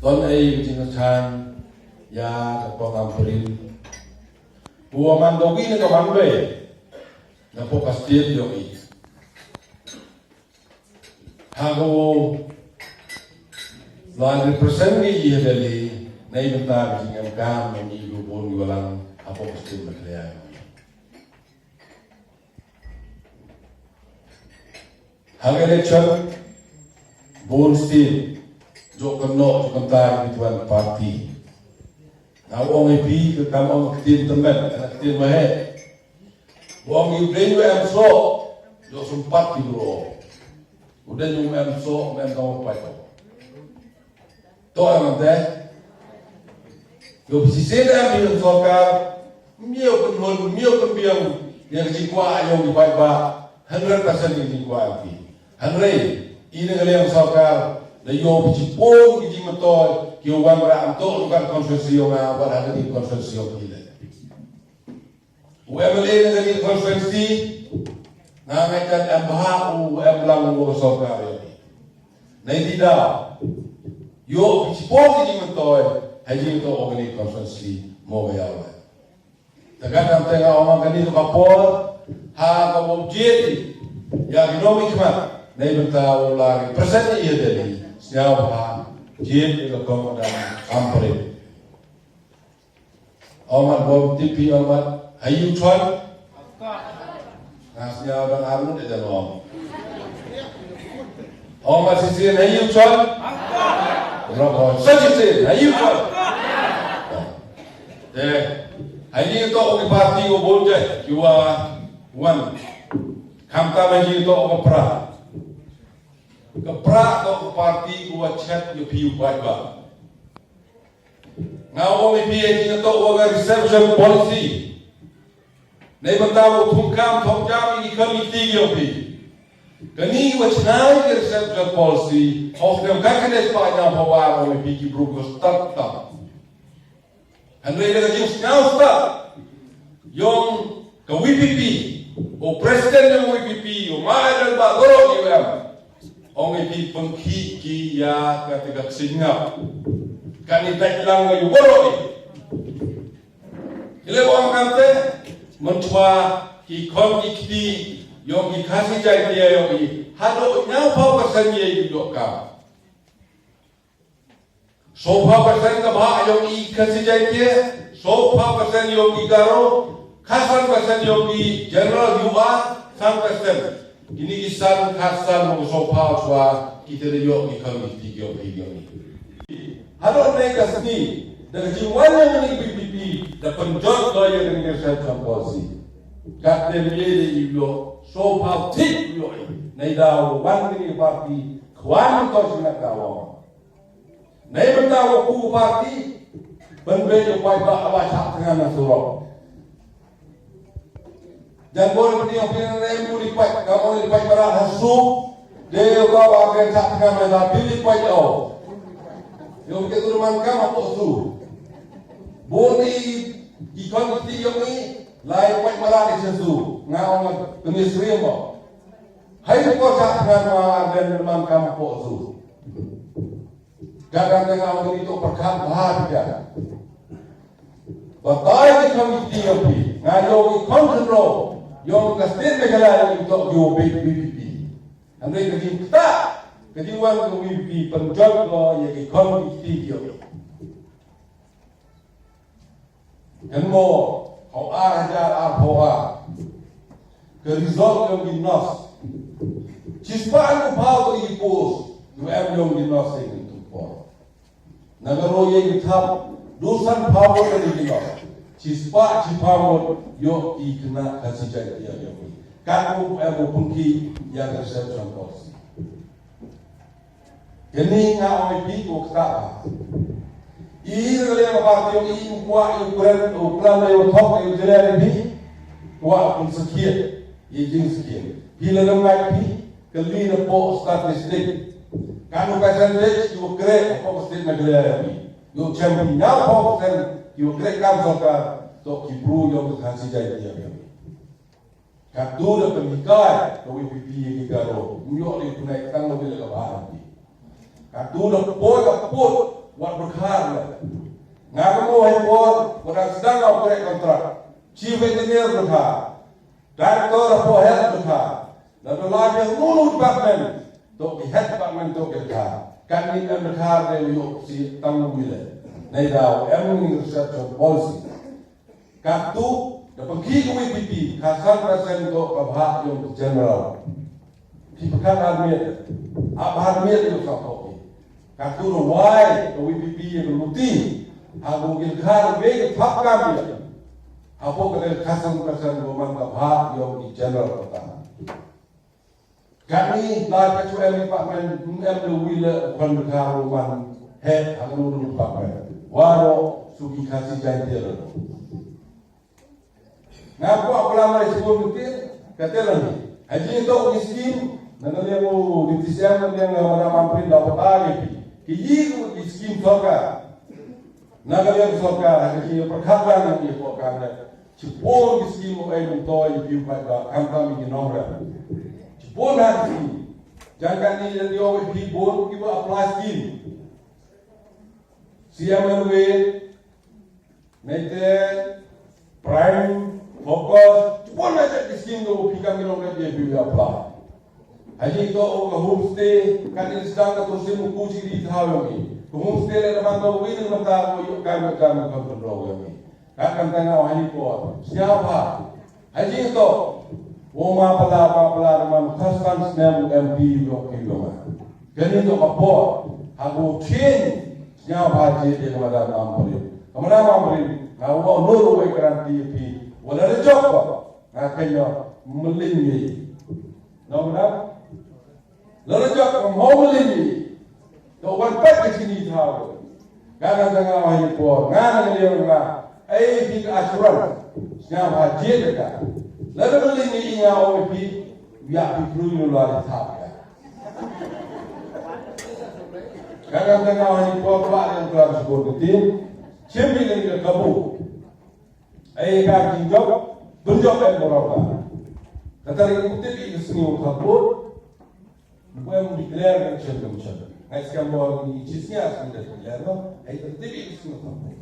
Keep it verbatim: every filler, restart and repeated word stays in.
Don ei ka jingkyrchan ya ka kong Ampareen. Wa man da wi na ka man bei na pok ka state yong i. Ha ko la represent ngi i ha Delhi, nei bynta ka jingemkam ngi ko bun ki walang ha pok ka state Meghalaya. Ha ka election, bun state, jooh kynnoh, jooh kynta ki tuan party. Nga ong i phi, ka kam ong ka ktien tymmen, ka ktien waheh. Ong i u dei u em soh, jooh sympat ki bru. U dei u em soh, u em tang u pait. To em te. Yow phi shisien em phi yong sorkar, ym yoh pynhun, ym yoh pynbiang ya ka jingkwah yong ki paidbah, hundred percent ya ka jingkwah em phi. Hynrei i na ka liang sorkar, da yoh phi chipon ki jingmyntoi ki wan rah, ym toh u ka constituency yong nga, bad ha ka constituency yong phi le. U M L A na ka constituency, nga ngeit em bha u em lang u ka sorkar ya. Nei di da yoh ki chipon ki jingmyntoi ha jingtoh u ka constituency mo ka yaw. Te ka kam te nga ong ka ni ka por ha ka bok jied ya ki nongmihkhmat, nei bynta u la represent i ya Delhi, sñiaw bha jied ya ka kong Ampareen. Ong mat bom tipi ong mat, ha yu chon? Nga sñiaw dang arngut da ong. Ong mat shisien, ha yu chon? Ro ko, sa shisien, ha yu chon? Te, ha yu toh ki party ko bun jait, ki wa wan. Khamtam ha yu toh ka pra. Ka pra toh ka party ko wa chet ya phi u paidbah. Nga ong i phi, ha jingtoh wa ka reservation policy, nei bynta wa thung kam thung jam i kham i ti yong phi. Kani wa chna i ka reservation policy, of the ka kane pa nya pa wa ong i phi ki bru ko start tam. Hynrei da ka jingsñiaw start yong ka V P P, u president yong V P P, u ma ai dan ba goro i em. Ong i phi pynkhih ki ya ka te ka ksingap. Kani beit lang ka yu goro i. Ile ong kam te, mynchwa ki khon ki kti yong ki Khasi Jaiñtia yong i, hadooh ñiaw phaw percent ye i yoh kam. Soo phaw percent ka bha yong i Khasi Jaiñtia, soo phaw percent yong i Garo, khatsan percent yong i General, U R, san percent. Kini ki san, khatsan, mo soo phaw chwa, ki te da yoh ki khon ki kti yong i, yong i. Hadooh nei ka sngi, da ka jingwan yong i V P P, da pynjot ko ya ka ni ka reservation policy. Kat te mi de i yoh, soo phaw thik yoh i. Nei da wan kini party, khwan ko sina ka wa. Nei bynta wa ku party, pynbeit u paidbah wa chah thngan na surok. Jan bor pynïoh pynrem u li pait, ka ong li pait barat ha su, de u ka wa ke chah thngan na da phi li pait o. Yow ke tu man ka ma po su. Bun i, i kon ti yow i, lai pait barat i su, nga ong pynïoh sri mo. Hai ko chah thngan ma arden man ka ma po su. Kadang tengah orang itu perkat bha pika. Batai ki khon ki kti yong phi. Nga yoh ki khon khynraw yong ka state Meghalaya yong i toh ki wa beit V P P. Hynrei ka jingkta, ka jingwan ka V P P pynjot ko ya ki khon ki kti yong i. Kan mo, hau ar hajar ar phaw ar. Ka result yong ki NOS. Chispah hynñiew phaw tylli ki post, yu em yong ki NOS ha katu ka por. Na ka ro yei ki thap, du san phaw ngut tylli ki NOS. Chispah chiphaw ngut, yoh ki khynnah Khasi Jaiñtia yong i. Kat u em u pynkhih ya ka reservation policy. Kani nga ong i phi ko kata. I rele ma party yong i u kwah i u kren, u kren i u thok i u jylliew i phi. Kwah u pynsakhiat, i jingsakhiat. Phi la dang ngai phi, kylli na poh statistic. Kano percentage ki wa kreh poh state Meghalaya yong i. Yow chem phi ñiaw phaw percent ki wa kreh kam sorkar, toh ki bru yong ka Khasi Jaiñtia yong i. Katu da pynhikai ka V P P ya ki Garo, ym yoh le pynai tang le ka bha ki. Katu da poi ka put Wat bukha le. Nga ka mo hei por, wat sdang nga pure kontrak. Chief engineer bukha. Director hapoh health bukha. Na da lai biang mulu department. Toh ki head department toh ki bukha. Kan ni em bukha de yoh si tang wi le. Nei daw em ni research policy. Katu, da pynkhih ka VPP, ka san percent toh ka bhah yong ka general. Phi pynkhih ar miet, a bhah miet yong ka pok. Katu da wai ka VPP ya ka luti, ha ka gilkhar we ka thap kam ya. Hapoh ka dei ka san percent ko man ka bhah yong ka general kata. Kani la ka chu em department, em le wi le khon ka ru man he ha ka ru department. Waro suki Khasi Jaintia ro. Nga ko apla mai sibun mesti ka telang ni. Haji to ki scheme, na ka liang u di T C M, na liang u Madam Ampareen da pata ki. Ki yi ku ki scheme sorkar. Na ka liang sorkar, ha ka chi pyrkhat lang ki ko ka ne. Chibun ki scheme o ai mun to i piu pat ba kam kam ki nong ra. Chibun ha ki scheme. Jang ka ni dio wi pi bun ki ba apply scheme. C M L W, Neite, Prime, Focus, chibun na ki scheme do pi kam ki nong ra ye piu apply. Haji to o ka homestay, ka ni sdang ka to sim ku chi di thaw yong i. Ka homestay le na man to wi ni mata ko yo kam kam kam control yong i. Ka kam tang o haji ko. Sñiawbha. Haji to. Wo ma pala, ma pala, man khastan snem M P yo ki yo ma. Kani to ka por. Ha ko chin. Sñiawbha ji de ka Madam Ampareen. Ka Madam Ampareen. Nga wo no ro we guarantee pi. Wala re jok ko. Nga kanya mling ni. No, Madam? Lada jok ka mo mling ni. To wan pat ka chini thaw. Ka na ka nga wa ni por. Nga na ka liang nga. Ai pi ka assurance. Sñiawbha ji de ka. Lada mling ni nga o pi. Ya pi kru yu la di thap ya. Ka na ka nga wa ni por pa ni klar sukun ke tin. Chim ni ka kabu. Ai ka ki jok, dun jok em borok ka. Kata ri ku tip i ka sngi u khaput, ku em declare ka chem ka chem. Ngai skam bor ni chi sñiaw sngi da declare no, ai ka tip i ka sngi u khaput.